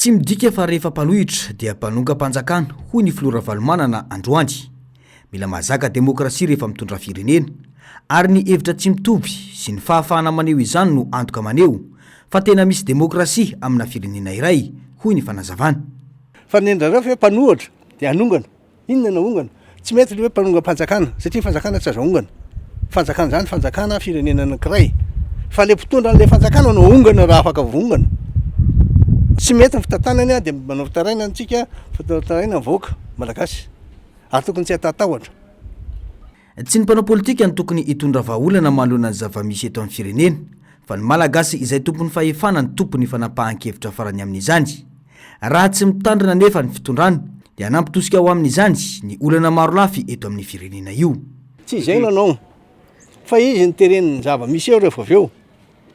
Tsy midika fa rehefa mpanohitra dia mpanongam-panjakana, hoy ny filoha Ravalomanana androany. Mila mahazaka demokrasia rehefa mitondra firenena, ary ny hevitra tsy mitovy sy ny fahafahana maneho izany no antoka maneho fa tena misy demokrasia amina firenena iray, hoy ny fanazavana. Fa ny an-dRareo ve mpanohatra dia hanongana? Inona no ahongana? Tsy mety le hoe mpanongam-panjakana satria fanjakana tsy azo ahongana. Fanjakana izany fanjakana firenena anankiray. Fa le mpitondra an'ilay fanjakana no ahongana raha afaka voaongana. Tsy mety ny fitantanany dia manao fitarainana antsika, fitarainana ny vahoaka malagasy. Ary tokony tsy hatahatahotra. Tsy ny mpanao politika no tokony hitondra vahaolana manoloana ny zava-misy eto amin'ny firenena, fa ny Malagasy izay tompon'ny fahefana no tompon'ny fanapahan-kevitra farany amin'izany. Raha tsy mitandrina anefa ny fitondrana dia hanampy tosika ho amin'izany ny olana marolafy eto amin'ny firenena io. Tsy izay no anao fa izy no tereniny ny zava-misy eo rehefa avy eo.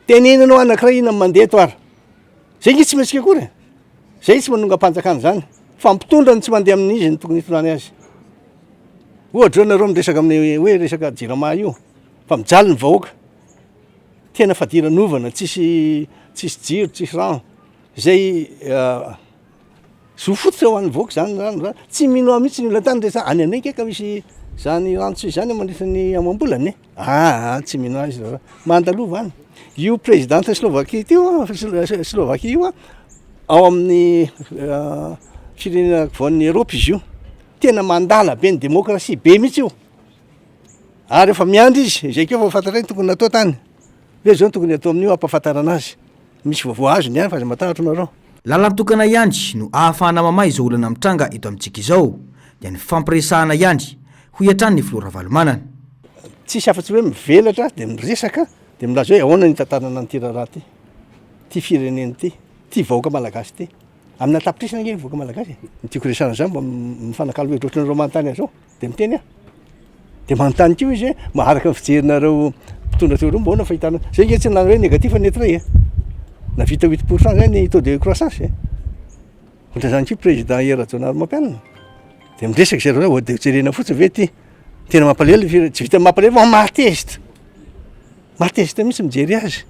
Teneno anao anankiray inona no mandeha eto ary. Zay nge tsy mihetsika akory e. Zay tsy manongam-panjakana izany fa mpitondra no tsy mandeha amin'izy no tokony hitondrany azy. Ohatra zao nareo miresaka amin'ny hoe resaka jirama io fa mijaly ny vahoaka. Tena fadiranovana tsisy tsisy jiro tsisy rano. Zay zo fototra ho an'ny vahoaka zany rano zany. Tsy mino ahy mihitsy ny olona tany rehetra any anay ka misy zany rano tsy zany mandritra ny amam-bolana e. Aa tsy mino ahy izy reo. Mandalova any. Io président Slovaquie ity io, Slovaquie io a, ao amin'ny firenena afovoan'ny Eropa izy io. Tena mandala be ny démocratie be mihitsy io. Ary efa miandry izy, izay koa efa fantatray ny tokony natao tany. Hoe zao no tokony atao amin'io hampahafantarana azy. Misy vaovao azony ihany fa aza matahotra nareo. Lalan-tokana ihany no ahafahana mamaha izao olana mitranga eto amintsika izao, dia ny fifampiresahana ihany, hoy hatrany ny filoha Ravalomanana. Tsisy afa-tsy hoe mivelatra dia miresaka dia milaza hoe ahoana ny hitantanana an'ity raharaha ity, ity firenena ity, ity vahoaka malagasy ity. Amina tapitrisany ange ny vahoaka malagasy e. Ny tiako resahana izany mba mifanakalo hevitra ohatran'ireo manontany ahy izao dia miteny aho. Dia manontany koa izy hoe mba araka ny fijerinareo mpitondra teo aloha mba ahoana ny fahitana, zay ange tsy nilaza hoe négatif ny eto e. Nahavita huit pour cent zay ny taux de croissance e. Ohatran'izany koa président Hery Rajaonarimampianina. Dia miresaka zareo hoe dia jerena fotsiny ve ity. Tena mampalahelo, tsy vitan'ny mampalahelo fa mahatezitra. Mahatezitra mihitsy mijery azy.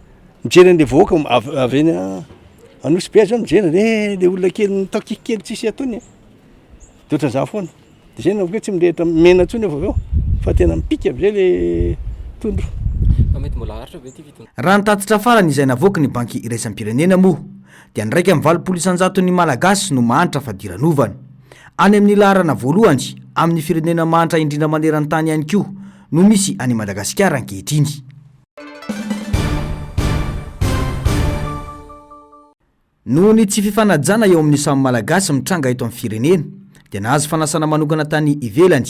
Mijery an'ilay vahoaka avy avy eny Anosy be zao mijery eh le olona kely mitao kiky kely tsisy ataony e. De ohatran'izany foana. De zay no hoe tsy mirehitra mena intsony avy eo fa tena mipika am'zay le tondro. Fa mety mbola haharitra ve ity fitondrana? Raha ny tatitra farany izay navoaky ny Banky iraisam-pirenena moa dia ny 81 isan-jaton'ny Malagasy no mahantra fadiranovana. Any amin'ny laharana voalohany amin'ny firenena mahantra indrindra maneran-tany ihany koa no misy an'i Madagasikara ankehitriny. Noho ny tsy fifanajana eo amin'ny samy Malagasy mitranga eto amin'ny firenena dia nahazo fanasana manokana tany ivelany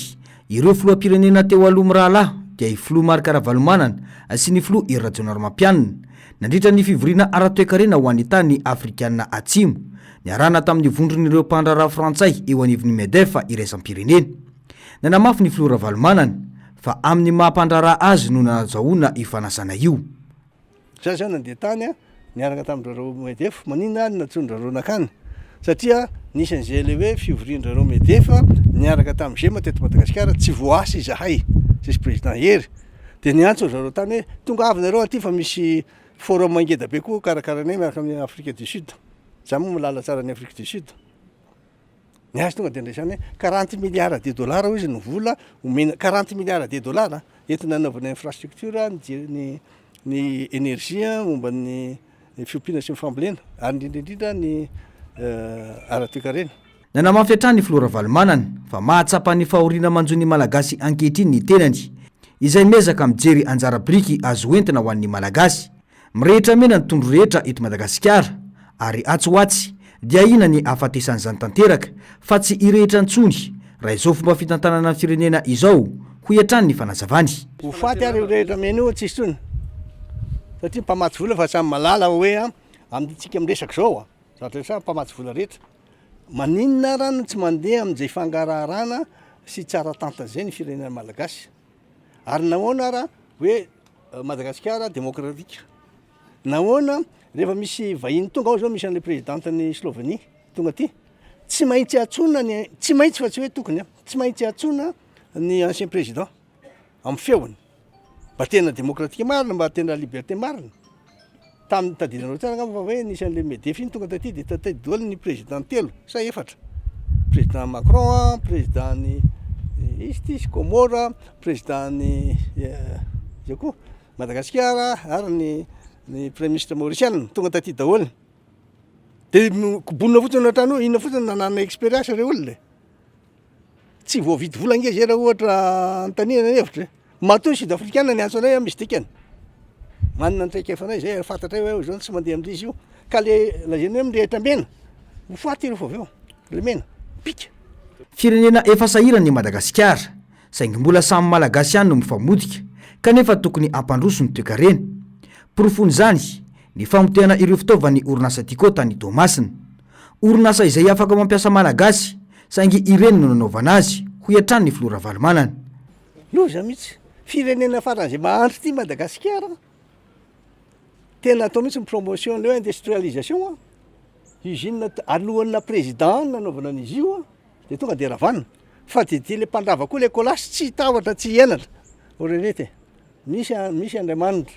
ireo filoham-pirenena teo aloha mirahalahy dia i Filoha Marc Ravalomanana sy ny Filoha Hery Rajaonarimampianina nandritra ny fivoriana ara-toekarena ho an'ny tany Afrikana Atsimo niarahana tamin'ny vondron'ireo mpandraharaha frantsay eo anivon'ny Medef iraisam-pirenena. Nanamafy ny Filoha Ravalomanana fa amin'ny maha mpandraharaha azy no nanazahoana io fanasana io. Za zao nandeha tany a, niaraka tamin-dRareo Medef, maninona ary nantsoin-dRareo nakany? Satria nisy an'izay le hoe fivorian-dRareo Medef niaraka tamin'ny Gema teto Madagasikara, tsy voaasa izahay, tsisy président Hery, de niantso ry zareo tany hoe tonga avy nareo aty fa misy forum ngeda be koa karakarainay miaraka amin'ny Afrique du Sud, za moa mahalala tsara an'i Afrique du Sud. Ny azy tonga de andraisany hoe 40 milliards de dollars hoy izy ny vola omena, 40 milliards de dollars entina anaovana infrastructure, ny ny ny énergie momba ny fiompiana sy ny fambolena ary indrindra indrindra ny ara-toekarena. Nanamafy hatrany ny filoha Ravalomanana fa mahatsapa ny fahoriana manjo ny Malagasy ankehitriny ny tenany, izay miezaka mijery anjara biriky azo entina ho an'ny Malagasy. Mirehitra mena ny tondro rehetra eto Madagasikara ary atsy ho atsy dia ahiana ny hahafatesan'izany tanteraka fa tsy hirehitra intsony raha izao fomba fitantanana ny firenena izao, hoy hatrany ny fanazavany. Ho faty ary io rehitra mena io tsisy intsony satria mpamatsy vola fa samy mahalala hoe amintsika miresaka izao zavatra rehetra mpamatsy vola rehetra maninona ara no tsy mandeha amin'izay fangaraharana sy tsara tantana izay ny firenena malagasy ary nahoana ara hoe Madagasikara demokratika. Nahoana rehefa misy vahiny tonga ao zao misy an'ilay présidente-n'i Slovenie tonga aty, tsy maintsy antsoina ny, tsy maintsy fa tsy hoe tokony an, tsy maintsy antsoina ny ancien président amin'ny feony. Mba tena demokratika marina, mba tena liberté marina. Tamin'ny tadidinareo tsara angamba fa hoe nisy an'ilay Medef iny tonga taty dia taty daholo ny président telo sa efatra. Président Macron an, président ny izy ity izy Comores, président ny iza koa Madagasikara ary ny ny premier ministre mauricienne tonga taty daholo. Dia kobonina fotsiny ohatrany hoe inona fotsiny nanana expérience ireo olona e. Tsy voavidy vola ange zay raha ohatra anontaniana ny hevitra e. Matoa ny sud africaine niantso anay misy dikany. Manana ny traikefanay zay ary fantatray hoe zao tsy mandeha amin'izy io. Ka le lazainy hoe mirehitra mena, ho faty rehefa avy eo. Le mena, pika. Firenena efa sahirana i Madagasikara, saingy mbola samy Malagasy ihany no mifamotika, kanefa tokony hampandroso ny toekarena. Porofon'izany, ny famotehana ireo fitaovan'ny orinasa Tiko tany Toamasina. Orinasa izay afaka mampiasa Malagasy, saingy ireny no nanaovana azy, hoy hatrany ny filoha Ravalomanana. Loza mihitsy. Firenena faran'izay mahantra ity Madagasikara. Tena atao mihitsy ny promotion le hoe industrialisation an. Usine alohan'ny naha président no nanaovana an'izy io an, dia tonga dia ravana. Fa dia dia le mpandrava koa le colas tsy tahotra tsy henatra. O ry reto e, misy misy Andriamanitra.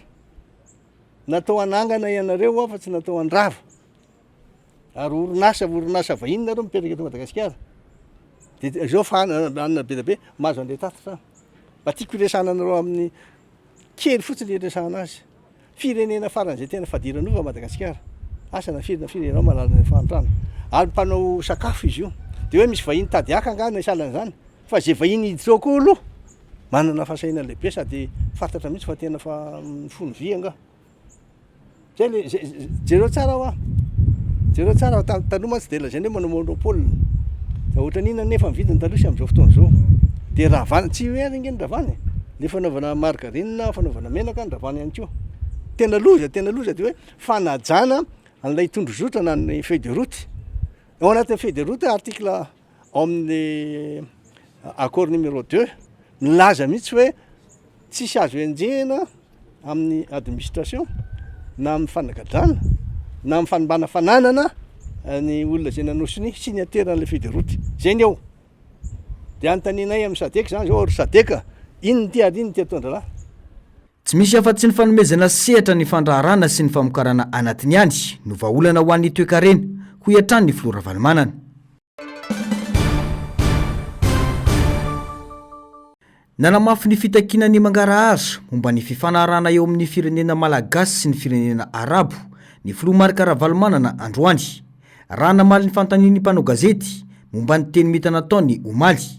Natao hanangana ianareo an fa tsy natao handrava. Ary orinasa orinasa vahiny nareo mipetraka eto Madagasikara. Dia izao fa anona be dia be mahazo an'ilay tatitra aho. Mba tiako hiresahana anareo amin'ny kely fotsiny hiresahana azy. Firenena faran'izay tena fadiranova Madagasikara. Asa na firy na firy ianao mahalala ny fahantrana. Ary mpanao sakafo izy io. Dia hoe misy vahiny tady haka angaha ny sahalan'izany. Fa izay vahiny hiditra ao koa aloha manana fahasahiana lehibe sady fantatra mihitsy fa tena fa mifono vy angaha. Zay le zay jereo tsara hoa, jereo tsara fa taloha mantsy de lazaina hoe manao monopole, de ohatran'inona nefa ny vidiny taloha sy amin'izao fotoana izao, de ravana, tsy hoe ary ange ny ravana e, le fanaovana margarine, fanaovana menaka ny ravana ihany koa, tena loza, tena loza de hoe fanajana an'ilay tondrozotra na ny feuille de route, ao anatin'ny feuille de route article ao amin'ny accord numéro deux milaza mihitsy hoe tsisy azo enjehina amin'ny administration na amin'ny fanagadrana na amin'ny fanimbana fananana ny olona izay nanao sonia signataire an'ilay feuille de route zay ny ao de anontanianay amin'ny sadec zany zao ry sadec inona ity ary inona ity ataon-draharaha. Tsy misy afa-tsy ny fanomezana sehatra ny fandraharahana sy ny famokarana anatiny ihany no vahaolana ho an'ny toekarena, hoy hatrany ny filoha Ravalomanana. Nanamafy ny fitakiana ny mangarahara momba ny fifanarahana eo amin'ny firenena malagasy sy ny firenena arabo ny filoha Marc Ravalomanana androany, raha namaly ny fanontanian'ny mpanao gazety momba ny teny mita nataony omaly.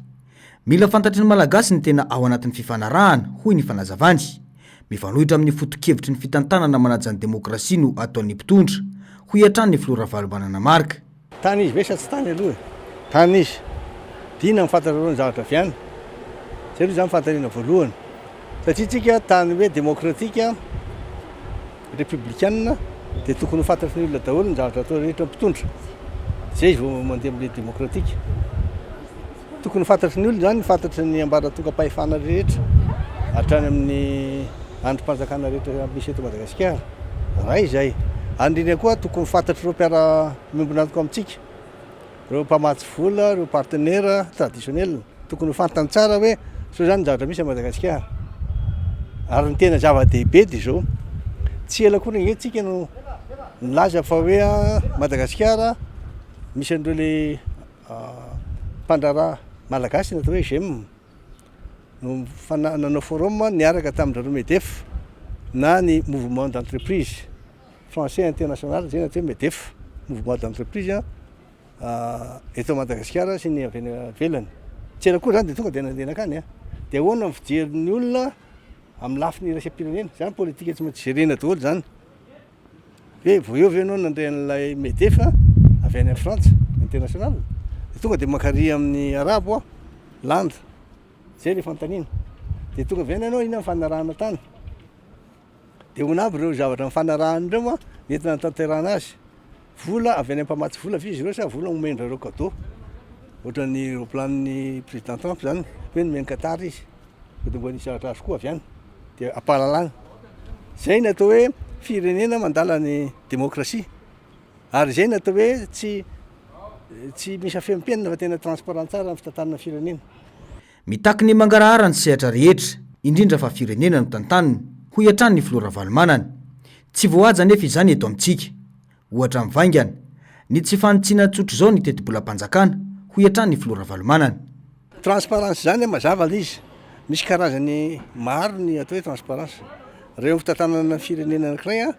Mila fantatry ny Malagasy ny tena ao anatin'ny fifanarahana, hoy ny fanazavany. Mifanohitra amin'ny foto-kevitry ny fitantanana manaja ny demokrasia no ataon'ny mpitondra, hoy hatrany ny filoha Ravalomanana Marc. Tany izy ve sa tsy tany aloha e? Tany izy. Dina ny fantatrareo ny zavatra avy any. Zay aloha zany fanontaniana voalohany. Satria tsika tany hoe demokratika, republikana dia tokony ho fantatry ny olona daholo ny zavatra atao rehetra mpitondra. Zay izy vao mandeha amin'ilay demokratika. Tokony ho fantatry ny olona izany, fantatry ny ambaratongam-pahefana rehetra, hatrany amin'ny andrim-panjakana rehetra misy eto Madagasikara. Iray izay. Ary indrindra koa tokony ho fantatr'ireo mpiara-miombon'antoka amintsika, ireo mpamatsy vola, ireo partenaires traditionnels. Tokony ho fantany tsara hoe izao izany ny zavatra misy à Madagasikara. Ary ny tena zava-dehibe dia izao, tsy ela akory ange tsika no nilaza fa hoe Madagasikara misy an'ireo le mpandraharaha malagasy ny atao hoe GEM no nanao forum niaraka tamin-dry zareo MEDEF na ny mouvement d'entreprise français international zay ny atao hoe MEDEF, mouvement d'entreprise eto Madagasikara sy ny avy any ivelany. Tsy ela akory zany dia tonga dia nandeha nankany an. Dia ahoana ny fijerin'ny olona amin'ny lafiny iraisam-pirenena? Zany politika tsy maintsy jerena daholo zany. Hoe vao eo ve ianao nandre an'ilay Medef avy any Frantsa, international? Dia tonga dia mankary amin'ny Arabo aho, landa. Izay ilay fanontaniana. Dia tonga avy any ianao, inona ny fanarahana tany? Dia ahoana aby ireo zavatra nifanarahana ireo an, nentina nanatanterahana azy? Vola avy any amin'ny mpamatsy vola ve izy ireo sa vola omen-dry zareo cadeau? Ohatran'ny roplanin'ny président Trump izany, hoe nomen'i Qatar izy. Fa dia mbola nisy zavatra azo koa avy any. Dia ampahalalana. Izay ny atao hoe firenena mandala ny demokrasia. Ary izay ny atao hoe tsy tsy misy afempenina fa tena transparent tsara ny fitantanana firenena. Mitaky ny mangarahara ny sehatra rehetra, indrindra fa firenena no tantanina, hoy hatrany ny filoha Ravalomanana. Tsy voahaja anefa izany eto amintsika. Ohatra mivaingana, ny tsy fanitsiana tsotr'izao ny tetibolam-panjakana, hoy hatrany ny filoha Ravalomanana. Transparence zany mazava le izy, misy karazany maro ny atao hoe transparence, reo fitantanana firenena anakiray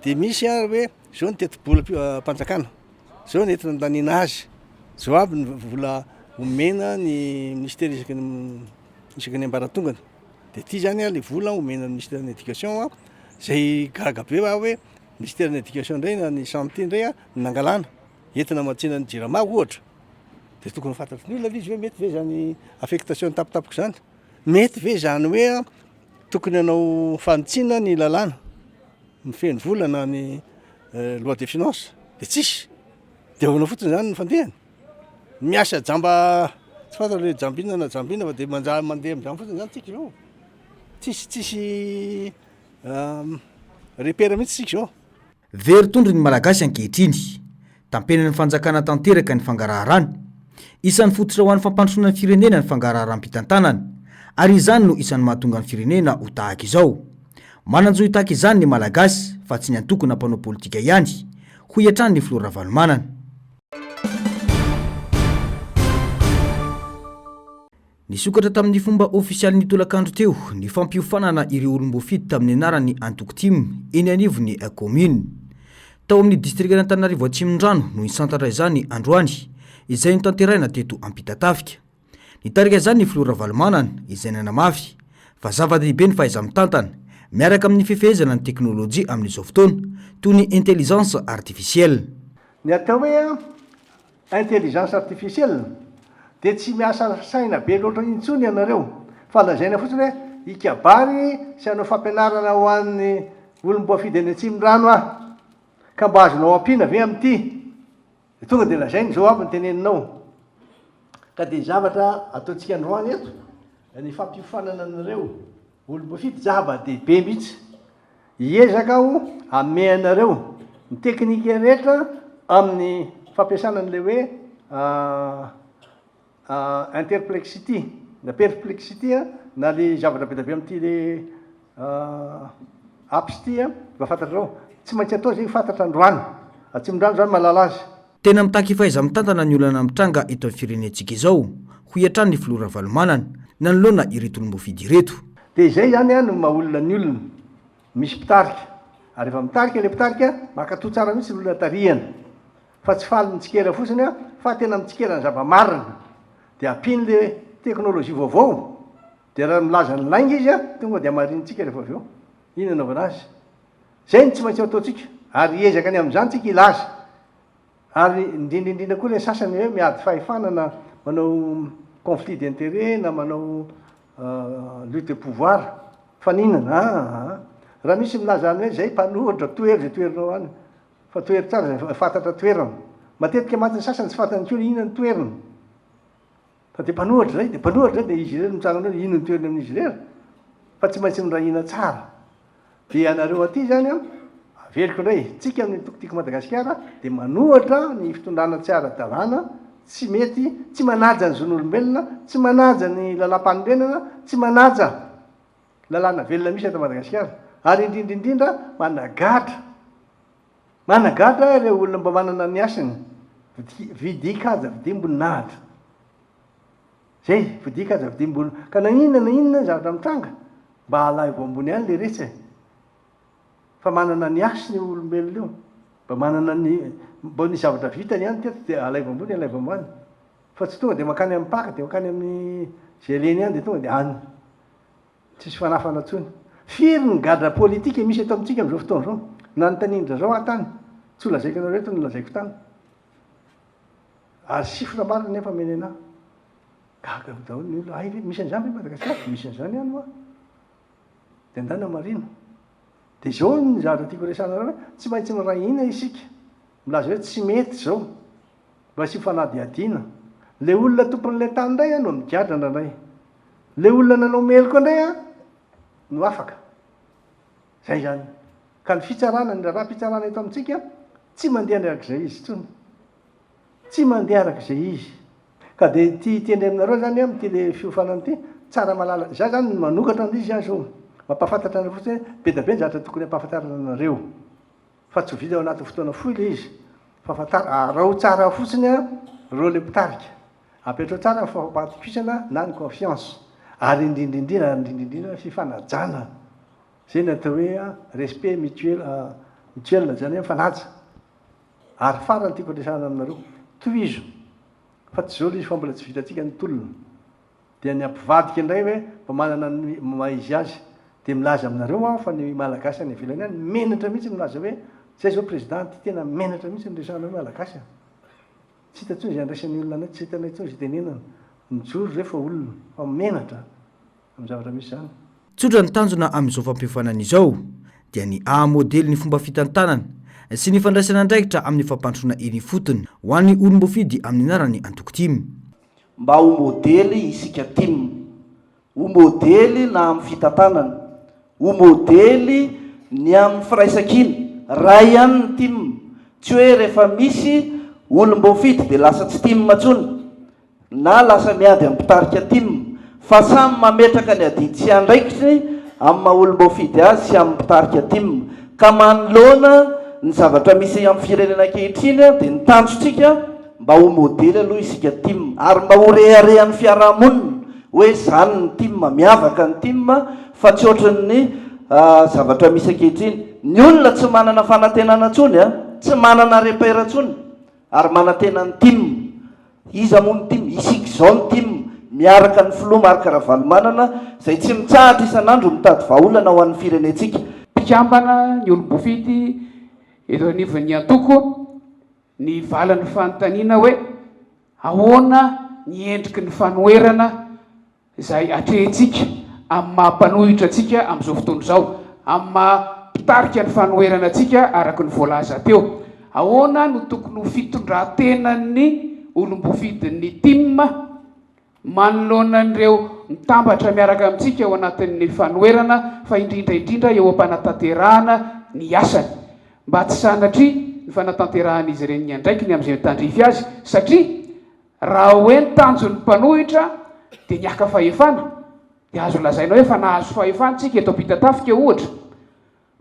de misy ary hoe zao ny tetibolam-panjakana, zao ny entina andaniana azy, zao aby ny vola omena ny ministera isaky ny isaky ny ambaratongany, de ty zany le vola omena ny ministeran'ny éducation zay gaga be aho hoe ministeran'ny éducation ndray na ny santé ndray no nangalana entina hamatsiana ny jirama ohatra. Dia tokony ho fantatry ny olona ilay izy hoe mety ve izany affectation tampotampoka izany? Mety ve izany hoe tokony hanao fanitsiana ny lalàna mifehy ny vola na ny loi de finance? Dia tsisy. Dia ahoana fotsiny izany ny fandehany? Miasa jamba tsy fantatra hoe jamba inona na jamba inona fa dia manjary mandeha amin'izany fotsiny izany tsika izao. Tsisy tsisy repère mihitsy tsika izao. Very tondro ny Malagasy ankehitriny. Tampenan'ny fanjakana tanteraka ny fangaraharana. Isan'ny fototra ho an'ny fampandrosoana ny firenena ny fangaraharam-pitantanana. Ary izany no isan'ny mahatonga ny firenena ho tahaka izao. Manan-jo hitaky izany ny Malagasy fa tsy ny antoko na mpanao politika ihany, hoy hatrany ny filoha Ravalomanana. Nisokatra tamin'ny fomba ofisialy ny tolakandro teo ny fampiofanana ireo olom-boafidy tamin'ny anaran'ny antoko tim eny anivon'ny kaominina. Tao amin'ny distrikan'Antananarivo Atsimondrano no nisantatra izany androany, izay notanterahina teto Ampitatafika. Nitarika izany ny filoha Ravalomanana, izay nanamafy fa zava-dehibe ny fahaiza-mitantana, miaraka amin'ny fifehezana ny teknolojia amin'izao fotoana, toy ny intelligence artificielle. Ny atao hoe Intelligence artificielle dia tsy miasa saina be loatra intsony ianareo fa lazaina fotsiny hoe hikabary sy hanao fampianarana ho an'ny olom-boafidy any Atsimondrano aho ka mba azonao ampiana ve amin'ity? Dia tonga dia lazaina izao aby ny teneninao. Ka dia zavatra ataontsika androany eto ny fampiofanana anareo Olom-boafidy zava-dehibe mihitsy. Hiezaka aho hanome anareo ny teknika rehetra amin'ny fampiasana an'ilay hoe interplexity na perplexity na le zavatra be dia be amin'ity le apps ity mba fantatrareo. Tsy maintsy atao izay ho fantatra androany. Atsimondrano izany mahalala azy. Tena mitaky fahaiza-mitantana ny olana mitranga eto amin'ny firenentsika izao, hoy hatrany ny filoha Ravalomanana, nanoloana ireto olom-boafidy ireto. Dia izay izany no maha olona ny olona, misy mpitarika, ary rehefa mitarika ilay mpitarika, mankatò tsara mihitsy ny olona tarihana, fa tsy faly mitsikera fotsiny fa tena mitsikera ny zava-marina, dia ampian'ilay teknolojia vaovao, dia raha milaza ny lainga izy tonga dia hamarinintsika rehefa avy eo, iny anaovana azy. Izay no tsy maintsy ataontsika, ary hiezaka ny amin'izany tsika hilaza. Ary indrindra indrindra koa ilay sasany hoe miady fahefana na manao conflit d'intérêt na manao lutte de pouvoir, faninana aa. Raha misy milaza any hoe zay mpanohitra, tohero izay toherinao any, fa tohero tsara izay fantatra toerana. Matetika mantsy ny sasany tsy fantany intsony inona ny toerany. Fa dia mpanohitra izay, dia mpanohitra izay, dia izy irery no mitsangana eo, inona ny toerany amin'izy irery? Fa tsy maintsy miray hina tsara. Dia ianareo aty izany an, averiko indray, tsika amin'ny antoko Tiako Madagasikara dia manohatra ny fitondrana tsy ara-dalàna, tsy mety, tsy manaja ny zon'olombelona, tsy manaja ny lalàmpanorenana, tsy manaja lalàna velona misy eto Madagasikara, ary indrindra indrindra managadra, managadra ireo olona mba manana ny hasiny, vidin-kaja, vidim-boninahitra. Zay, vodia ka aza vidim-bola. Ka na inona na inona zavatra mitranga, mba alaivo ambony ihany le retsy e. Fa manana ny hasiny io olombelona io. Mba manana ny, mba nisy zavatra vitany ihany teto dia alaivo ambony, alaivo ambany. Fa tsy tonga dia mankany amin'ny Paka, dia mankany amin'ny zay alehany any dia tonga dia any. Tsisy fanafana intsony. Firy ny gadra politika misy eto amintsika amin'izao fotoana izao? Nanontanian-dry zareo aho tany. Tsy ho lazaiko anareo eto ny nolazaiko tany. Ary chiffre marina nefa ameny anah. Gaga daholo ny olona, hay ve misy an'izany ve Madagasikara? Misy an'izany ihany hoa. Dia andana marina. Dia izao ny zavatra tiako resahana anareo hoe tsy maintsy miray hina isika. Milaza hoe tsy mety izao. Mba asio fanadihadiana. Ilay olona tompon'ilay tany indray no migadra indraindray. Ilay olona nanao meloka indray no afaka. Izay izany. Ka ny fitsarana, ny raharaham-pitsarana eto amintsika tsy mandeha arak'izay izy intsony. Tsy mandeha araka izay izy. Ka dia ity hiteny aminareo izany aho amin'ity le fiofanana ity, tsara malala, izaho izany no manokatra an'ilay izy aho izao, mampahafantatra anareo fotsiny hoe be dia be ny zavatra tokony hampahafantarina anareo. Fa tsy ho vita ao anatin'ny fotoana fohy ilay izy. Fa fantaro, araho tsara fotsiny ireo ilay mpitarika. Apetrao tsara ny fampatokisana na ny confiance. Ary indrindra indrindra, ary indrindra indrindra ny fifanajana. Izay ny atao hoe respect mutuel, mutuel, izany hoe mifanaja. Ary farany tiako resahana aminareo, tohizo fa tsy izao ilay izy fa mbola tsy vitantsika ny tolona. Dia ny hampivadika indray hoe mba manana ny maha izy azy. Dia milaza aminareo aho fa ny Malagasy any ivelany any menatra mihitsy milaza hoe zay zao président ty tena menatra mihitsy ny resahana hoe Malagasy a. Tsy hita intsony izay andraisan'ny olona anay, tsy hitanay intsony izay tenenana. Mijoro zay fa olona, fa menatra amin'ny zavatra misy izany. Tsotra ny tanjona amin'izao fampiofanana izao dia ny haha modely ny fomba fitantanana sy ny fandraisana andraikitra amin'ny fampandrosoana eny ifotony ho an'ny olom-boafidy amin'ny anaran'ny antoko tim. Mba ho modely isika tim. Ho modely na amin'ny fitantanana. Ho modely ny amin'ny firaisankina. Ray ihany ny tim. Tsy hoe rehefa misy olom-boafidy dia lasa tsy tim intsony. Na lasa miady amin'ny mpitarika tim. Fa samy mametraka ny adidy sy andraikiny amin'ny maha olom-boafidy azy sy amin'ny mpitarika tim. Ka manoloana ny zavatra misy amin'ny firenena ankehitriny dia ny tanjontsika Mba ho modely aloha isika tim ary mba ho reharehan'ny fiarahamonina hoe zany ny tim, miavaka ny tim fa tsy ohatran'ny zavatra misy ankehitriny. Ny olona tsy manana fanantenana intsony a, tsy manana repère intsony ary manantena ny tim. Iza moa ny tim? Isika izao ny tim, miaraka ny filoha Marc Ravalomanana izay tsy mitsahatra isan'andro mitady vahaolana ho an'ny firenentsika. Mpikambana ny olom-boafidy eto anivon'ny antoko. Ny valin'ny fanontaniana hoe ahoana ny endriky ny fanoherana izay atrehintsika amin'ny maha mpanohitra antsika amin'izao fotoana izao, amin'ny maha mpitarika ny fanoherana antsika araka ny voalaza teo. Ahoana no tokony ho fitondran-tenan'ny olom-bofidin'ny tim? Manoloana an'ireo mitambatra miaraka amintsika ao anatin'ny fanoherana fa indrindra indrindra eo am-panatanterahana ny asany. Mba tsy sanatria ny fanatanterahan'izy ireny ny andraikiny amin'izay mitandrify azy satria raha hoe ny tanjon'ny mpanohitra dia ny haka fahefana dia azo lazaina hoe efa nahazo fahefana isika eto Ampitatafika ohatra.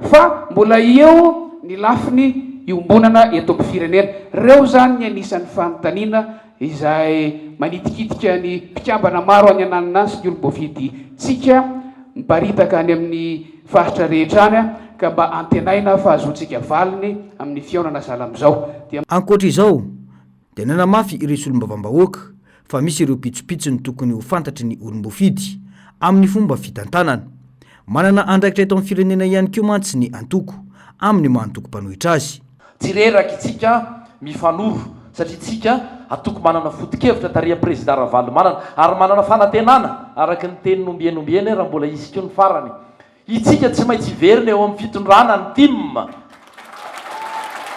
Fa mbola eo ny lafiny iombonana eto amin'ny firenena. Ireo izany ny anisan'ny fanontaniana izay manitikitika ny mpikambana maro any ananona any sy ny olom-boafidintsika miparitaka any amin'ny faritra rehetra any ka mba antenaina fa hahazoantsika valiny amin'ny fihaonana sahala amin'izao. Dia. Ankoatra izao dia nanamafy ireo solombavambahoaka fa misy ireo pitsopitsony tokony ho fantatry ny olom-boafidy amin'ny fomba fitantanana. Manana andraikitra eto amin'ny firenena ihany koa mantsy ny antoko amin'ny maha antoko mpanohitra azy. Tsy reraka itsika mifanoro satria tsika antoko manana foto-kevitra tarihan'i Prezida Ravalomanana ary manana fanantenana araka ny teniny ombieny ombieny raha mbola hisy koa ny farany Itsika tsy maintsy hiverina eo amin'ny fitondrana ny tim.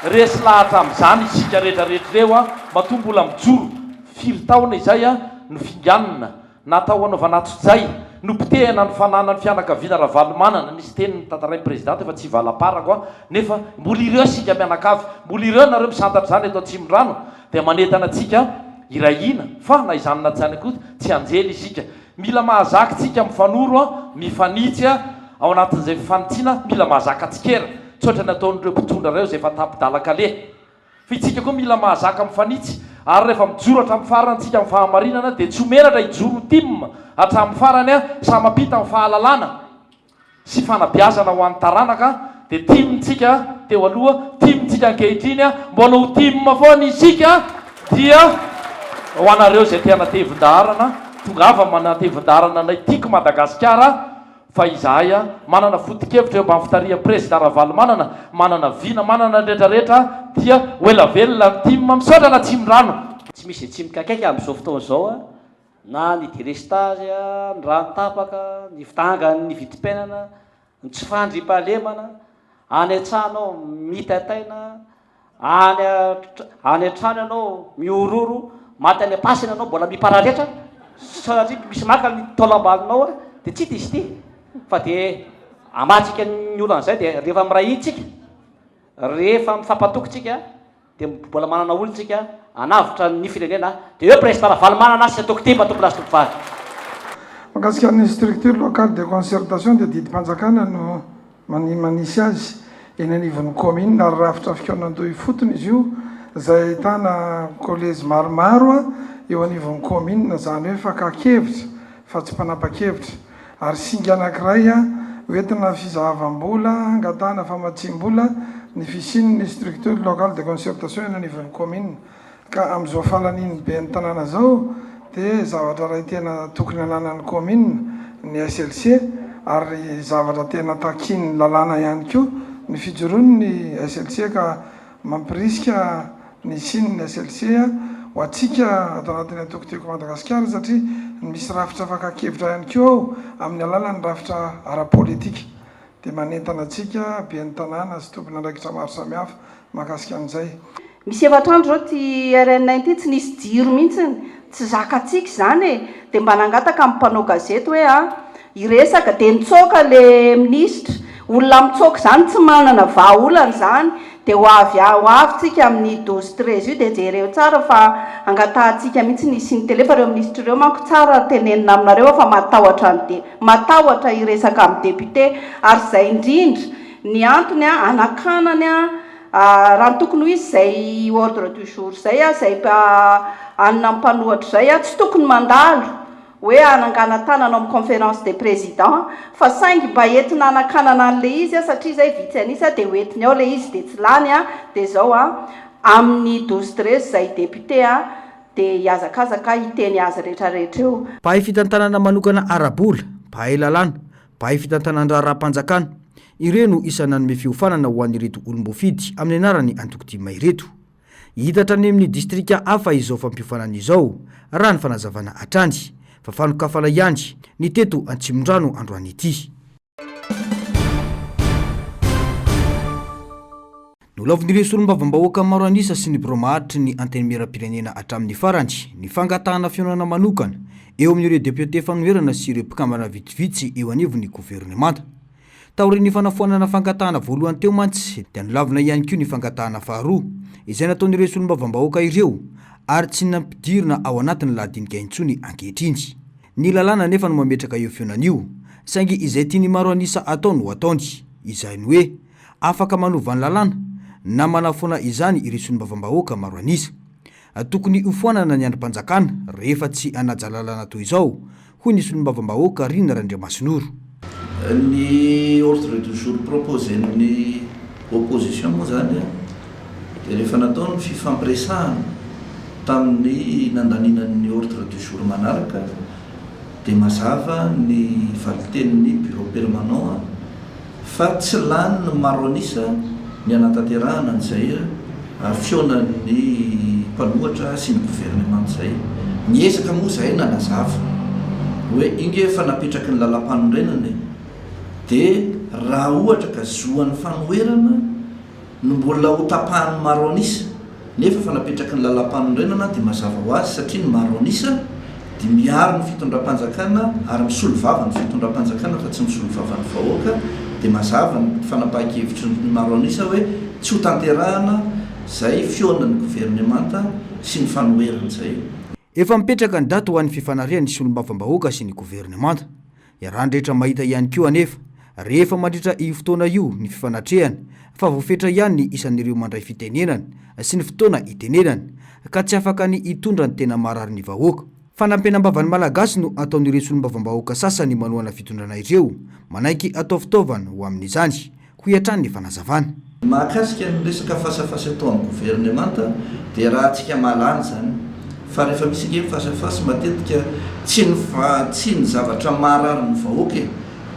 Resy lahatra amin'izany isika rehetra rehetra ireo an, matoa mbola mijoro, firy taona izay an, nofinganina, natao hanaovana antsojay, nopotehina ny fananan'ny fianakaviana Ravalomanana, nisy teny notantarain'ny Président teo fa tsy hivalaparako an, nefa mbola ireo isika mianakavy, mbola ireo nareo misantatra izany eto Atsimondrano, dia manentana antsika hiray hina, fa na izany na tsy izany koa tsy anjely isika, Mila mahazaka tsika mifanoro a, mifanitsy a, ao anatin'izay fifanitsiana mila mahazaka tsikera, tsy ohatran'ny ataon'ireo mpitondra ireo izay efa tapi-dalan-kaleha. Fa itsika koa mila mahazaka mifanitsy, ary rehefa mijoro hatramin'ny farany tsika amin'ny fahamarinana dia tsy ho menatra hijoro ho tim hatramin'ny farany a, samy mampita ny fahalalana. sy fanabeazana ho an'ny taranaka dia tim tsika teo aloha, tim tsika ankehitriny, mbola ho tim foana isika dia ho anareo izay te hanatevin-daharana, tongava manatevin-daharana anay Tiako Madagasikara fa izahay manana foto-kevitra eo ambany fitarihan'ny Prezida Ravalomanana, manana vina, manana ny rehetra rehetra dia ho ela velona ny tim, misaotra an'Atsimondrano. Tsy misy izay tsy mikaikaika amin'izao fotoana izao na ny delestazy, ny rano tapaka, ny fidangan'ny vidim-piainana, ny tsy fandriampahalemana, any an-tsaha anao mitaitaina, any any an-trano ianao mihorohoro, maty any am-pasana ianao mbola mipararetra satria misy maka ny taolam-balonao dia tsy hita izy ity fa dia hamatsika ny olana izay dia rehefa miray hina tsika, rehefa mifampatoky tsika Dia mbola manana olona tsika hanavotra ny firenena dia eo Président Ravalomanana sy antoko tim tompolahy sy tompovavy. Mahakasika ny structure locale de concertation dia didim-panjakana no manisy azy. eny anivon'ny kaominina ary rafitra fikaonandoha ifotony izy io izay ahitana kolejy maromaro eo anivon'ny kaominina, izany hoe fakan-kevitra fa tsy mpanapa-kevitra ary singa anankiray hoentina fizahavam-bola hangatahana famatsiam-bola ny fisian'ny structure locale de concertation eny anivon'ny kaominina. Ka amin'izao fahalanian'ny ben'ny tanàna izao dia zavatra iray tena tokony ananan'ny kaominina ny SLC ary zavatra tena takian'ny lalàna ihany koa ny fijoroan'ny SLC ka mampirisika ny hisian'ny SLC ho antsika ato anatin'ny antoko Tiako Madagasikara satria misy rafitra fakan-kevitra ihany koa ao amin'ny alalan'ny rafitra ara-politika. dia manentana antsika ben'ny tanàna sy tompon'andraikitra maro samihafa mahakasika an'izay. Misy efatr'andro izao ity RN ity tsy nisy jiro mihitsiny, tsy zakantsika izany e! Dia mba nangataka amin'ny mpanao gazety hoe a! hiresaka, dia nitsoaka ilay minisitra, olona mitsoaka izany tsy manana vahaolana izany, dia ho avy ho avy tsika amin'ny douze treize io dia jereo tsara fa angatahantsika mihitsy ny hisian'ny tele fa ireo minisitra ireo manko tsara tenenina aminareo fa matahotra ny de matahotra hiresaka amin'ny député ary izay indrindra ny antony anakanany raha ny tokony ho izy izay ordre du jour izay izay anona mpanohatra izay tsy tokony mandalo hoe hanangana-tanana ao amin'ny conférence des présidents fa saingy mba entina hanakanana an'ilay izy satria izay vitsy an'isa dia ho entiny ao ilay izy dia tsy lany dia izao amin'ny 12 13 izay député dia hihazakazaka hiteny azy rehetra rehetra eo. Mpahay fitantanana manokana ara-bola, mpahay lalàna, mpahay fitantanan-draharaham-panjakana. Ireo no isan'ny nanome fiofanana ho an'ireto olom-boafidy amin'ny anaran'ny antoko tim ireto. Hihitatra any amin'ny distrika hafa izao fampiofanana izao, raha ny fanazavana hatrany, fa fanokafana ihany ny teto Antsimondrano androany ity. Nolavin'ireo solombavambahoaka maro an'isa sy ny birao maharitry ny Antenimierampirenena hatramin'ny farany ny fangatahana fihaonana manokana eo amin'ireo depiote fanoherana sy ireo mpikambana vitsivitsy eo anivon'ny governemanta. Taorian'ny fanafoanana fangatahana voalohany teo mantsy dia nolavina ihany koa ny fangatahana faharoa izay nataon'ireo solombavambahoaka ireo ary tsy nampidirina ao anatin'ny lahadinika intsony ankehitriny. Ny lalàna anefa no mametraka io fihaonana io saingy izay tian'ny maro an'isa atao no ataony, izany hoe afaka manova ny lalàna na manafoana izany ireo solombavambahoaka maro an'isa. Tokony hofoanana ny andrim-panjakana rehefa tsy hanaja lalàna toy izao, hoy ny solombavambahoaka Rina Randriamasinoro. Ny ordre du jour proposer-n'ny opposition moa izany dia rehefa natao ny fifampiresahana tamin'ny nandaniana ny ordre du jour manaraka dia mazava ny valin-tenin'ny bureau permanent fa tsy lany ny maro an'isa ny hanatanterahana an'izay fihaonan'ny mpanohatra sy ny governemanta izay. Niezaka moa izahay nanazava hoe io nge efa napetraky ny lalàmpanorenana e! Dia raha ohatra ka zoan'ny fanoherana no mbola ho tapahan'ny maro an'isa nefa efa napetraky ny lalàmpanorenana dia mazava ho azy satria ny maro an'isa dia miaro ny fitondram-panjakana ary misolo vava ny fitondram-panjakana fa tsy misolo vava ny vahoaka dia mazava ny fanapahan-kevitry ny maro an'isa hoe tsy ho tanterahana izay fihaonan'ny governemanta sy ny fanoherana izay. Efa mipetraka ny daty ho an'ny fifanarihan'ny solombavambahoaka sy ny governemanta. Iarahan'ny rehetra mahita ihany koa anefa, rehefa mandritra io fotoana io ny fifanatrehana, fa voafetra ihany ny isan'ireo mandray fitenenana sy ny fotoana itenenana, ka tsy afaka ny hitondra ny tena marary ny vahoaka. Fanampenam-bavan'ny Malagasy no ataon'ireo solombavambahoaka sasany manohana fitondrana ireo, manaiky atao fitaovana ho amin'izany. hoy hatrany ny fanazavana. Mahakasika ny resaka fasafasy atao amin'ny governemanta dia rahantsika mahalala izany fa rehefa misy ange ny fasafasy matetika tsy ny tsy ny zavatra maharary ny vahoaka e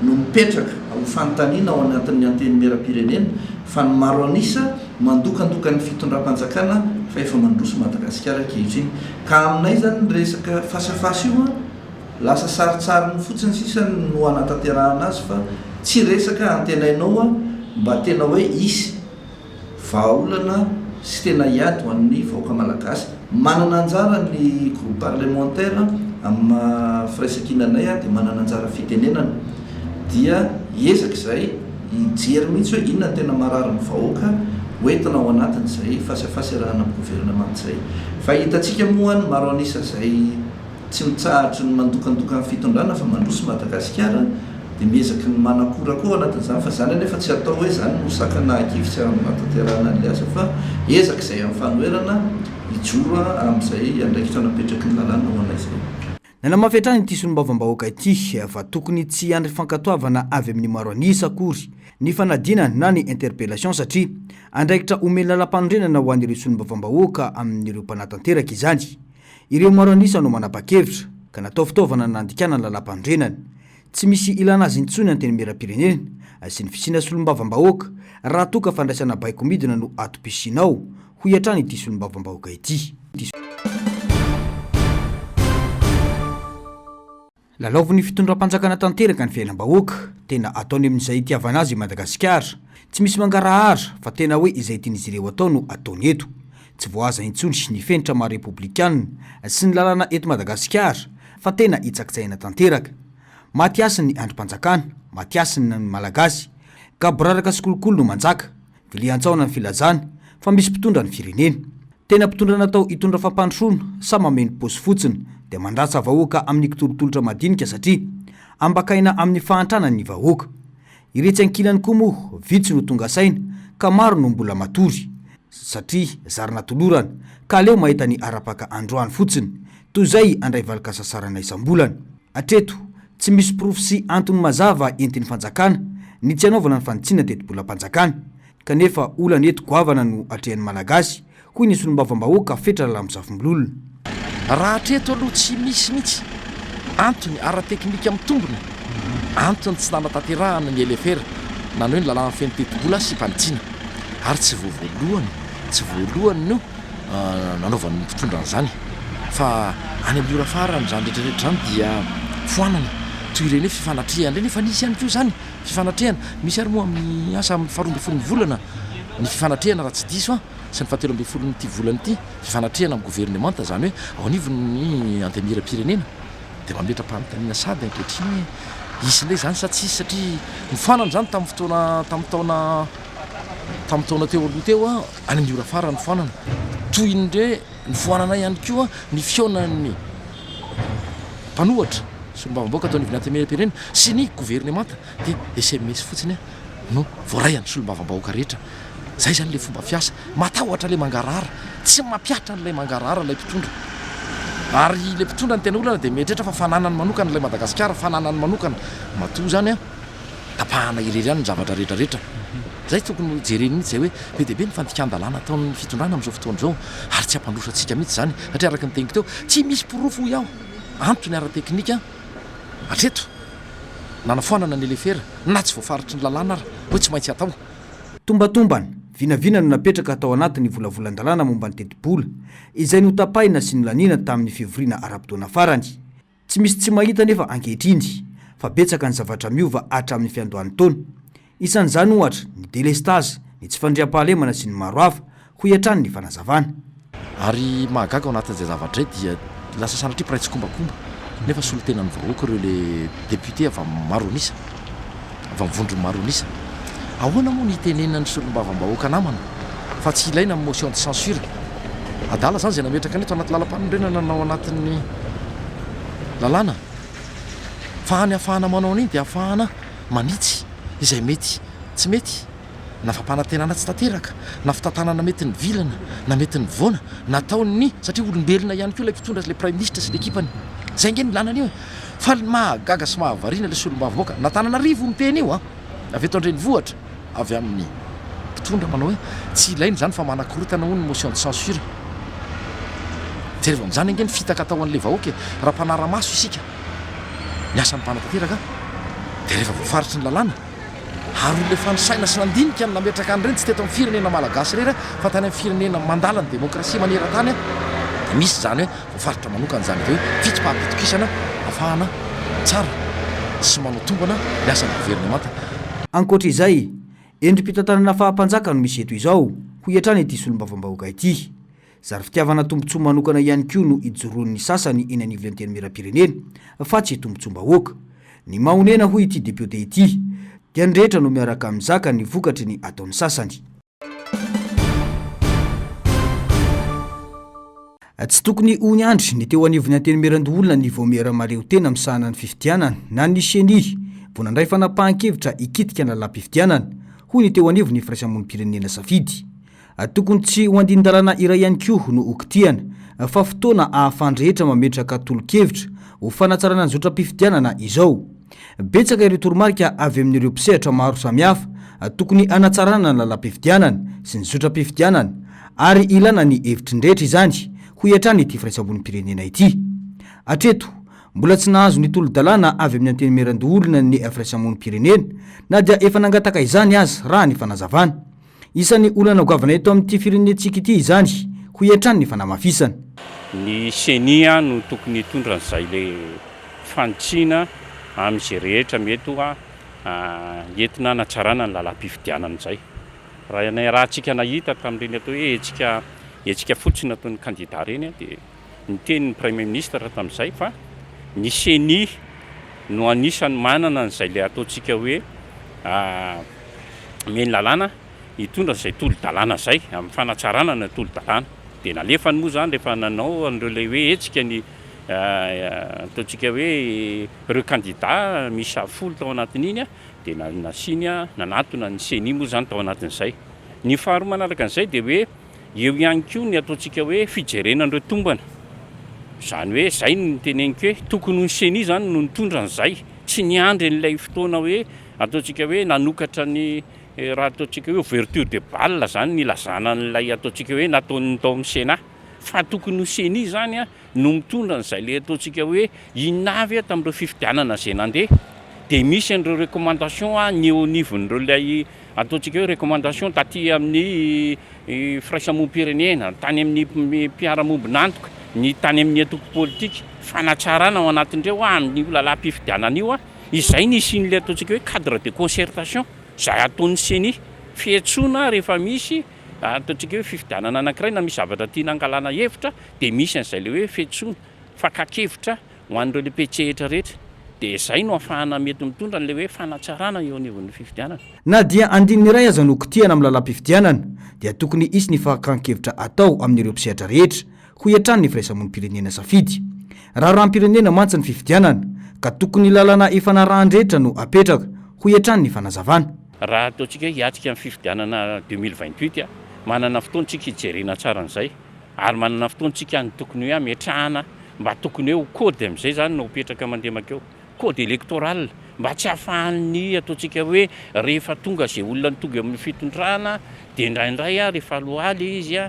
no mipetraka ho fanontaniana ao anatin'ny antenimierampirenena fa ny maro an'isa mandokandoka ny fitondram-panjakana fa efa mandroso Madagasikara ankehitriny ka aminay izany ny resaka fasafasy io an Lasa sarintsariny fotsiny sisa no hanatanterahana azy fa tsy resaka antenainao an mba tena hoe hisy vahaolana sy tena hiady ho an'ny vahoaka malagasy. Manana anjara ny groupe parlementaire amin'ny maha firaisankina anay dia manana anjara fitenenana dia hiezaka izahay hijery mihitsy hoe inona no tena marary ny vahoaka hoentina ao anatin'izay fasafasarahana amin'ny governemanta izay. Fa hitantsika moa ny maro an'isa izay. Tsy mitsahatry ny mandokandoka ny fitondrana fa mandroso Madagasikara. Dia miezaka ny manakora koa ao anatin'izany fa izany anefa tsy atao hoe izany no sakana hahakivy tsy hanatanterahana an'ilay asa fa ezaka izay amin'ny fanoherana hijoro amin'izay andraikitra napetraky ny lalàna ho anay izay. Nanamafy hatrany ity solombavambahoaka ity fa tokony tsy hiandry fankatoavana avy amin'ny maro an'isa akory ny fanadinana na ny interpellation satria andraikitra omen'ny lalampanorenana ho an'ireo solombavambahoaka amin'ireo mpanatanteraka izany. Ireo maro an'isa no manapa-kevitra ka natao fitaovana nandikana ny lalampanorenana. Tsy misy ilana azy intsony Antenimierampirenena sy ny fisiana solombavambahoaka raha toa ka fandraisana baiko midina no atom-pisiana ao, hoy hatrany ity solombavambahoaka ity. Lalaovin'ny fitondram-panjakana tanteraka ny fiainam-bahoaka. Tena ataony amin'izay itiavana azy i Madagasikara. Tsy misy mangarahara fa tena hoe izay tian'izy ireo atao no ataony eto. Tsy voahaza intsony ny fenitra maha repoblikanina sy ny lalàna eto Madagasikara fa tena hitsakitsahina tanteraka. Maty hasina ny andrim-panjakana, maty hasina ny Malagasy. Gaboraraka sy kolikoly no manjaka. Vilian-tsaona ny filazana fa misy mpitondra ny firenena. Tena mpitondra natao hitondra fampandrosoana sa mameno paosy fotsiny dia mandratsa vahoaka amin'ny kitolotolotra madinika satria ambakaina amin'ny fahantrana ny vahoaka. Iretsy ankilany koa moa vitsy no tonga saina ka maro no mbola matory satria zarina tolorana ka aleo mahita ny arapaka androany fotsiny toy izay handray valin-kasasarana isam-bolana. Hatreto, tsy misy porofo sy antony mazava entin'ny fanjakana ny tsy hanaovana ny fanitsiana tetibolam-panjakana. Kanefa olana eto goavana no atrehan'ny Malagasy, hoy ny solombavambahoaka Fetra Ralambozafimbololona. Raha hatreto aloha tsy misy mihitsy antony ara-teknika mitombina, antony tsy nanatanterahana ny LFR, na ny hoe ny lalàna mifehy ny tetibola sy fanitsiana. Ary tsy vao voalohany, tsy voalohany no nanaovan'ny mpitondra an'izany fa any amin'ny ora farany izany rehetra rehetra izany dia foanana toy ireny hoe fifanatrehana ireny efa nisy ihany koa izany fifanatrehana misy ary moa amin'ny asa amin'ny faharoa ambin'ny folon'ny volana ny fifanatrehana raha tsy diso aho sy ny fahatelo ambin'ny folon'ity volana ity fifanatrehana amin'ny governemanta izany hoe ao anivon'ny antenimieram-pirenena dia mametra-panontaniana sady ankehitriny hoe hisy indray izany sa tsy hisy satria nofoanana izany tamin'ny fotoana tamin'ny taona tamin'ny taona teo aloha teo any amin'ny ora farany foanana. Toy ny re nifoanana ihany koa ny fihaonan'ny mpanohatra, solombavambahoaka teo anivon'ny Antenimierampirenena sy ny governemanta dia sms fotsiny no voaray an'ny solombavambahoaka rehetra. Izay izany ilay fomba fiasa. Matahotra ilay mangarahara. Tsy mampihatra an'ilay mangarahara ilay mpitondra. Ary ilay mpitondra ny tena olana dia mieritreritra fa fananany manokana ilay Madagasikara, fananany manokana. Matoa izany tapahana irery ihany ny zavatra rehetra rehetra. Izay tokony ho jerena mihitsy izay hoe be dia be ny fandikan-dalàna ataon'ny fitondrana amin'izao fotoana izao ary tsy hampandroso antsika mihitsy izany satria araka ny teniko teo tsy misy porofo hoy aho antony ara-teknika hatreto nanafoanana ny lefera na tsy voafaritry ny lalàna ary hoe tsy maintsy atao. Tombatombana, vinavina no napetraka tao anatin'ny volavolan-dalàna momba ny tetibola, izay notapahina sy nolaniana tamin'ny fivoriana ara-potoana farany. Tsy misy tsy mahita anefa ankehitriny fa betsaka ny zavatra miova hatramin'ny fiandohan'ny taona. Isan'izany ohatra ny delestazy, ny tsy fandriampahalemana sy ny maro hafa, hoy hatrany ny fanazavana. Ary mahagaga ao anatin'izay zavatra izay dia lasa sanatria mpiray tsikombakomba nefa solontenan'ny vahoaka ireo le député avy amin'ny maro an'isa, avy amin'ny vondron'ny maro an'isa. Ahoana moa no hitenenan'ny solombavambahoaka namana fa tsy ilaina ny motion de censure? Adala izany izay nametraka an'ito anaty lalam-panorenana na ao anatin'ny lalàna. Fa ny ahafahana manao an'iny dia ahafahana manitsy izay mety tsy mety, na fampanantenana tsy tanteraka, na fitantanana mety nivilana, na mety nivoana, nataon'ny, satria olombelona ihany koa ilay mpitondra sy ilay praiminisitra sy ny ekipany. Izay ange no ilana an'io e! Fa ny mahagaga sy mahavariana ilay solombavambahoaka, n'Antananarivo miteny io an! Avy eto an-drenivohitra, avy amin'ny mpitondra manao hoe tsy ilaina izany fa manakorontana hono ny motion de censure. Jereo amin'izany ange ny fitaka atao an'ilay vahoaka e! Raha mpanara-maso isika ny asan'ny mpanatanteraka dia rehefa voafaritry ny lalàna ary olona efa nisaina sy nandinika ny nametraka an'ireny tsy teto amin'ny firenena malagasy irery fa tany amin'ny firenena mandala ny demokrasia maneran-tany dia misy izany hoe voafaritra manokana izany atao hoe fitsipaham-pitokisana ahafahana mitsara sy manao tombana ny asan'ny governemanta. Ankoatra izay, endri-pitantanana faha-mpanjaka no misy eto izao, hoy hatrany ity solombavambahoaka ity. Zary fitiavana tombontsoa manokana ihany koa no ijoroan'ny sasany eny anivon'ny Antenimierampirenena fa tsy tombontsoam-bahoaka. Ny mahonena hoy ity depiote ity dia ny rehetra no miaraka mizaka ny vokatry ny ataon'ny sasany. Tsy tokony ho niandry ny teo anivon'ny Antenimierandoholona ny Vaomiera Mahaleotena misahana ny fifidianana na ny Ceni. vao nandray fanapahan-kevitra hikitika ny lalàm-pifidianana, hoy ny teo anivon'ny firaisamonim-pirenena Safidy. Tokony tsy ho andinin-dalàna iray ihany koa no hokitihana, fa fotoana ahafahan-drehetra mametraka tolo-kevitra ho fanatsarana ny zotram-pifidianana izao. Betsaka ireo toromarika avy amin'ireo mpisehatra maro samihafa tokony hanatsarana ny lalam-pifidianana sy ny zotram-pifidianana ary ilana ny hevitry ny rehetra izany, hoy hatrany ity firaisambonim-pirenena ity. Hatreto, mbola tsy nahazo ny tolo-dalàna avy amin'ny Antenimierandoholona ny firaisamonim-pirenena na dia efa nangataka izany aza, raha ny fanazavana. Isan'ny olana goavana eto amin'ity firenentsika ity izany, hoy hatrany ny fanamafisana. Ny ceni no tokony hitondra an'izay le fanitsiana amin'izay rehetra mety ho entina hanatsarana ny lalam-pifidianana izay. Raha niarahantsika nahita tamin'ireny atao hoe hetsika hetsika fotsiny nataon'ny kandida ireny dia niteny ny Praiminisitra tamin'izay fa ny ceni no anisan'ny manana an'izay ilay ataontsika hoe omeny lalàna hitondra izay tolo-dalàna izay amin'ny fanatsarana ny tolo-dalàna. Dia nalefany moa izany rehefa nanao an'ireo ilay hoe hetsika ny ataontsika hoe ireo kandida miisa folo tao anatin'iny dia nasiany nanatona ny ceni moa izany tao anatin'izay. Ny faharoa manaraka an'izay dia hoe Eo ihany koa ny ataontsika hoe fijerena an'ireo tombana. Izany hoe izay no noteneniko hoe tokony ho ny ceni izany no nitondra an'izay, tsy niandry an'ilay fotoana hoe ataontsika hoe nanokatra ny raha ataontsika hoe ouverture de bal izany nilazana an'ilay ataontsika hoe nataon'ny tao amin'ny Sénat. Fa tokony ho ceni izany no mitondra an'izay ilay ataontsika hoe inona avy tamin'ireo fifidianana izay nandeha dia misy an'ireo recommandation ny eo anivon'ireo ilay Ataontsika hoe recommandation taty amin'ny firaisamonim-pirenena, tany amin'ny mpiara-mombon'antoka, ny tany amin'ny antoko politika, fanatsarana ao anatin'ireo amin'io lalàm-pifidianana io, izay no hisian'ilay ataontsika hoe cadre de concertation izay ataon'ny ceni, fiantsoana rehefa misy ataontsika hoe fifidianana anankiray na misy zavatra tiana hangalana hevitra dia misy an'izay ilay hoe fiantsoana, fakan-kevitra. Ho an'ireo mpitsehitra rehetra dia izay no ahafahana mety mitondra an'ilay hoe fanatsarana eo anivon'ny fifidianana. Na dia andininy iray aza no kitihana amin'ny lalàm-pifidianana dia tokony hisy ny fakan-kevitra atao amin'ireo mpisehatra rehetra, hoy hatrany ny firaisamonim-pirenena Safidy. Raharaham-pirenena mantsy ny fifidianana ka tokony lalàna ifanarahan-drehetra no apetraka, hoy hatrany ny fanazavana. Raha ataontsika hoe hiatrika ny fifidianana 2028, manana fotoana isika hijerena tsara an'izay. Ary manana fotoana tsika ny tokony hoe hametrahana mba tokony hoe ho code amin'izay zany no apetraka mandeha mankeo. Code électoral mba tsy hahafahan'ny ataontsika hoe rehefa tonga izay olona ny tonga eo amin'ny fitondrana dia indraindray rehefa loi ilay izy,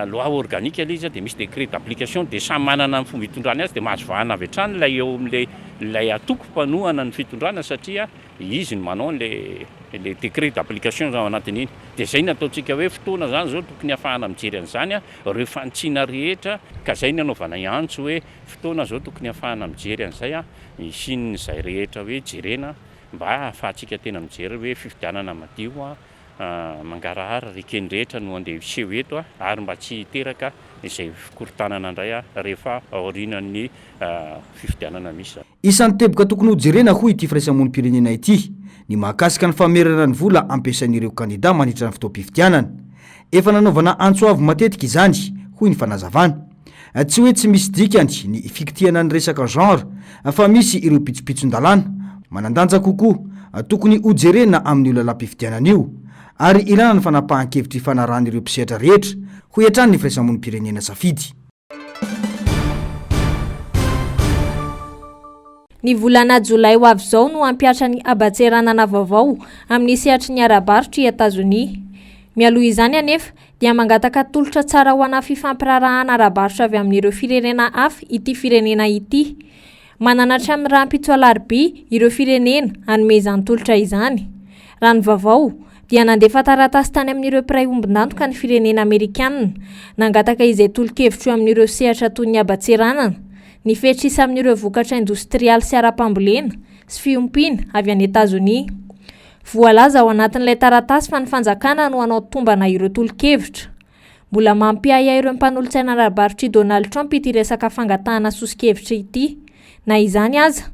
loi organique ilay izy dia misy décret d'application dia samy manana ny fomba hitondrany azy dia mahazo vahana avy hatrany ilay eo amin'ilay ilay antoko mpanohana ny fitondrana satria Izy no manao an'ilay ilay décret d'application ao anatin'iny. Dia izay no ataontsika hoe fotoana izany izao tokony hahafahana mijery an'izany, ireo fanitsiana rehetra, ka izay no anaovanay antso hoe fotoana izao tokony hahafahana mijery an'izay, hisian'izay rehetra hoe jerena mba hahafahantsika tena mijery hoe fifidianana madio, mangarahara, eken'ny rehetra no andeha hiseho eto ary mba tsy hiteraka izay fikorontanana indray rehefa aorianan'ny fifidianana misy izany. Isan'ny teboka tokony hojerena hoy ity firaisamonim-pirenena ity ny mahakasika ny famerana ny vola ampiasain'ireo kandida mandritra ny fotoam-pifidianana. Efa nanaovana antso avo matetika izany, hoy ny fanazavana. Tsy hoe tsy misy dikany ny fikitihana ny resaka genre fa misy ireo pitsopitson-dalàna manan-danja kokoa tokony hojerena amin'io lalàm-pifidianana io ary ilana ny fanapahan-kevitra ifanarahan'ireo mpisehatra rehetra, hoy hatrany ny firaisamonim-pirenena Safidy. Ny volana jolay ho avy izao no hampihatra ny haban-tseranana vaovao amin'ny sehatry ny ara-barotra i Etazonia. Mialoha izany anefa dia mangataka tolotra tsara ho ana fifampiraharahana ara-barotra avy amin'ireo firenena hafa ity firenena ity. Manana hatramin'ny rahampitso alarobia ireo firenena hanome izany tolotra izany. Raha ny vaovao, dia nandefa taratasy tany amin'ireo mpiray ombon'antoka ny firenena amerikanina, nangataka izay tolo-kevitra eo amin'ireo sehatra toy ny haban-tseranana, ny fetr'isa amin'ireo vokatra indostrialy sy ara-pambolena sy fiompiana avy any Etazonia. Voalaza ao anatin'ilay taratasy fa ny fanjakana no hanao tombana ireo tolo-kevitra. Mbola mampiahiahy ireo mpanolotsaina ara-barotr'i Donald Trump ity resaka fangatahana soso-kevitra ity. Na izany aza,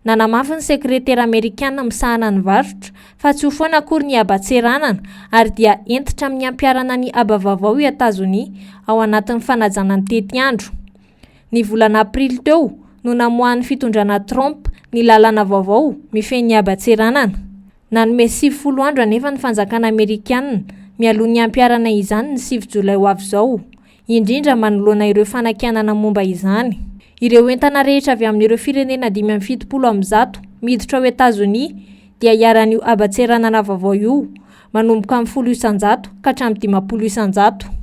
nanamafy ny sekretera amerikana misahana ny varotra fa tsy ho foana akory ny haban-tseranana ary dia hentitra amin'ny hampiharana ny haba vaovao i Etazonia ao anatin'ny fanajana ny tetiandro. Ny volana aprily teo no namoahan'ny fitondrana Trump ny lalàna vaovao mifehy ny haban-tseranana. Nanome 90 andro anefa ny fanjakana amerikanina mialoha ny hampiharana izany ny sivy jolay ho avy izao, indrindra manoloana ireo fanakianana momba izany. Ireo entana rehetra avy amin'ireo firenena 175 miditra ao Etazonia dia iharan'io haban-tseranana vaovao io, manomboka amin'ny 10% ka hatramin'ny 50%.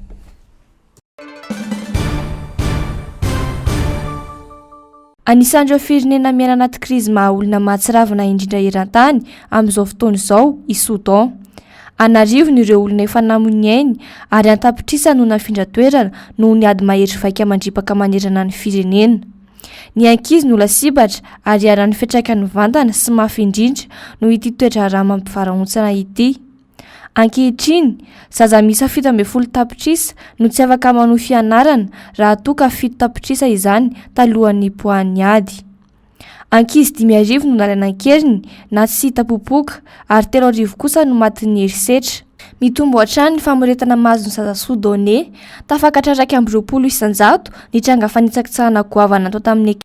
Anisan'ireo firenena miaina anaty krizy maha olona mahatsiravina indrindra eran-tany amin'izao fotoana izao i Soudan. An'arivony ireo olona efa namoy ny ainy ary an-tapitrisany no nafindra toerana noho ny ady mahery vaika mandripaka manerana ny firenena. Ny ankizy no lasibatra ary iharan'ny fiantraikany mivantana sy mafy indrindra noho ity toe-draharaha mampivarahontsana ity. Ankehitriny, zaza miisa 17 tapitrisa no tsy afaka manohy fianarana raha toa ka fito tapitrisa izany talohan'ny nipoahan'ny ady. Ankizy 5000 no nalaina an-keriny na tsy hita popoka ary 3000 kosa no matin'ny herisetra. Mitombo hatrany ny famoretana mahazo ny zaza Sodone. Tafakatra 21% ny tranga fanitsakitsahana goavana natao tamin'ny.